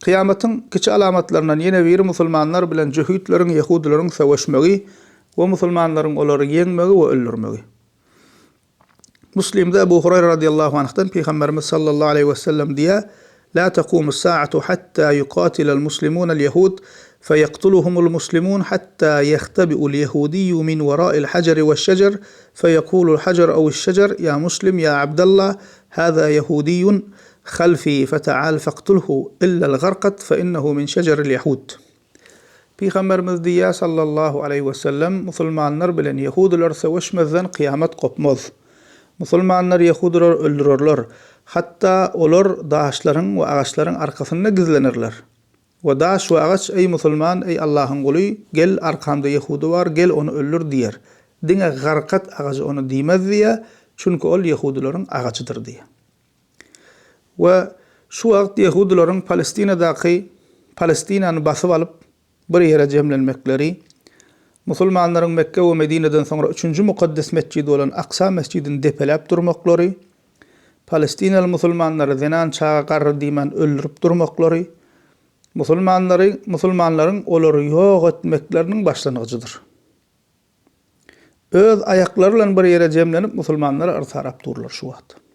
Kyýamatyň kiçi alamatlaryndan ýene biri musulmanlar bilen jöhitleriň, ýehudylaryň söweşmegi we musulmanlaryň olary ýeňmegi we öldürmegi. Muslimde Ebu Hurayra radiyallahu anhdan Pygamberimiz sallallahu aleýhi we sellem diýýär, La takumus saatu hatta yuqatilal muslimunal yahud feýektuluhumul muslimun hatta ýehtabi'ul ýehudiyyu min wara'il hajari weş-şejer feýekulul hajar awiş-şejer ýa muslim ýa Abdallah haza ýehudiyyun halfi feteal fektulhu illel garkat feinnehu min şejeril ýehud. Pygamberimiz diýýär sallallahu aleýhi wesellem, Musulmanlar bilen ýehudylar söweşmezden kyýamat gopmaz. Musulmanlar ýehudylary öldürerler. Hatda olar daşlaryň we agaçlaryň arkasynda gizlenerler. We daş we agaç, Eý musulman, eý Allahyň guly, gel, arkamda ýehudy bar, gel ony öldür diýer. Diňe garkat agajy ony diýmez diýýär, çünki ol ýehudylaryň agajydyr diýýär. We şu wagt ýehudylaryň Palestinadaky Palestinany basyp alyp, bir ýere jemlenmekleri, musulmanlaryň Mekge we Medineden soňra üçünji mukaddes metjidi bolan Aksa mesjidini depeläp durmaklary, palestinaly musulmanlary zenan, çaga, garry diýmän öldürip durmaklary, musulmanlary musulmanlaryň olary ýok etmekleriniň başlangyjydyr. Öz aýaklary bilen bir ýere jemlenip musulmanlara yrsarap durlar şu wagt.